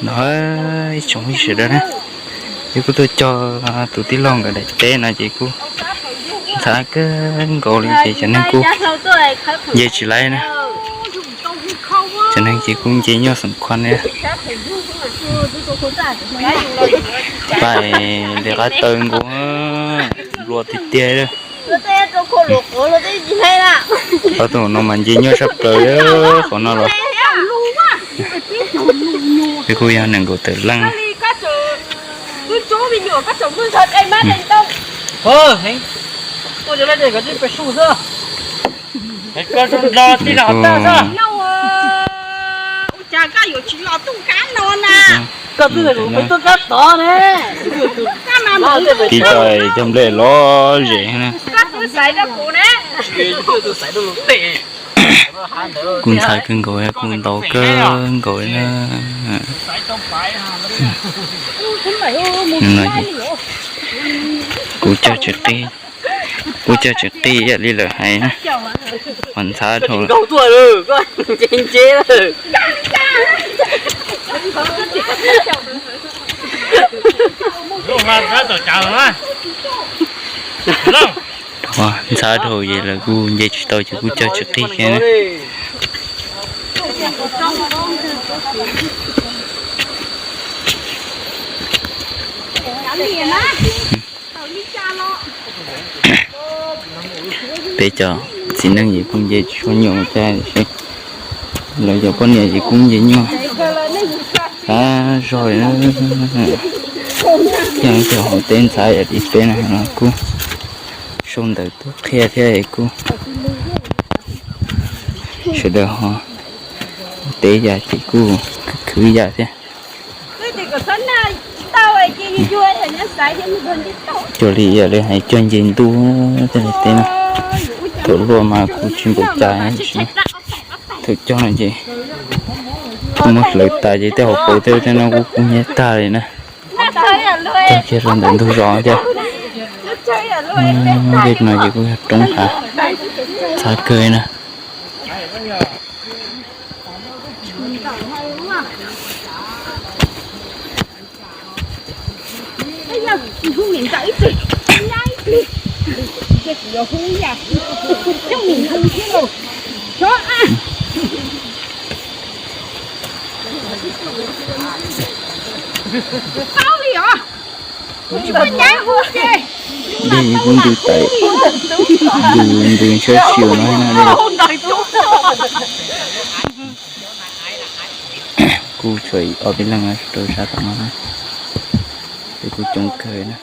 No ib tsoom sawv daws na, ces kuj tuaj cog tus tij laug nkawd daim teb no ces kuj ntxhab kawg nkaus li ces cov neeg kuj nce tsis laib na. Cov neeg ces kuj nce nyuaj xoom khuab na. Pais li qab taw nkaus, nplua tiag tiag li. Qhov tus no mas nce nyuaj tshaj plaws li qhov no los. Peb kuj yog nees nkaum tawm leej. Tib co cog nplej lom zem na. Kuj ntxhab kawg nkaus, kuj ntau kawg nkaus li na. Kuj cog tsis qij, kuj cog tsis qij ib yam li lawv hais na. Qhov ntxhab dhau lawm. Ntxhab dhau ces lawv kuj nce tsis tau ces kuj cog tsis qij thiab na. Peb cov txiv neej ces kuj nce tsis tshua nyuaj thiab, lawv cov poj niam ces kuj nce nyuaj qab zog li na. Thiab cov hauv teb ntxhab yam li peb na no kuj sau ntawv tuaj qhia thiab kuj sawv daws ho teb yam ces kuj khwv yam thiab. Cuag li yam li hais cog nce ntuj thiaj li teb na. Thaum luaj mas kuj tsis npaum cas, thaum cog no ces kuj muab hlawv tas ces tej hauv paus tej tej no kuj kub hnyiab tag li na. Cog kiag rau ntawm ntug zos thiab. Tej no ces kuj yog roob hav, ntxhab kawg na. Dej kuj ntws tawm, ntws ntws ntshab xiu no na. Kuj tshuav ob peb leeg rau sab tom no, peb kuj coob kawg na.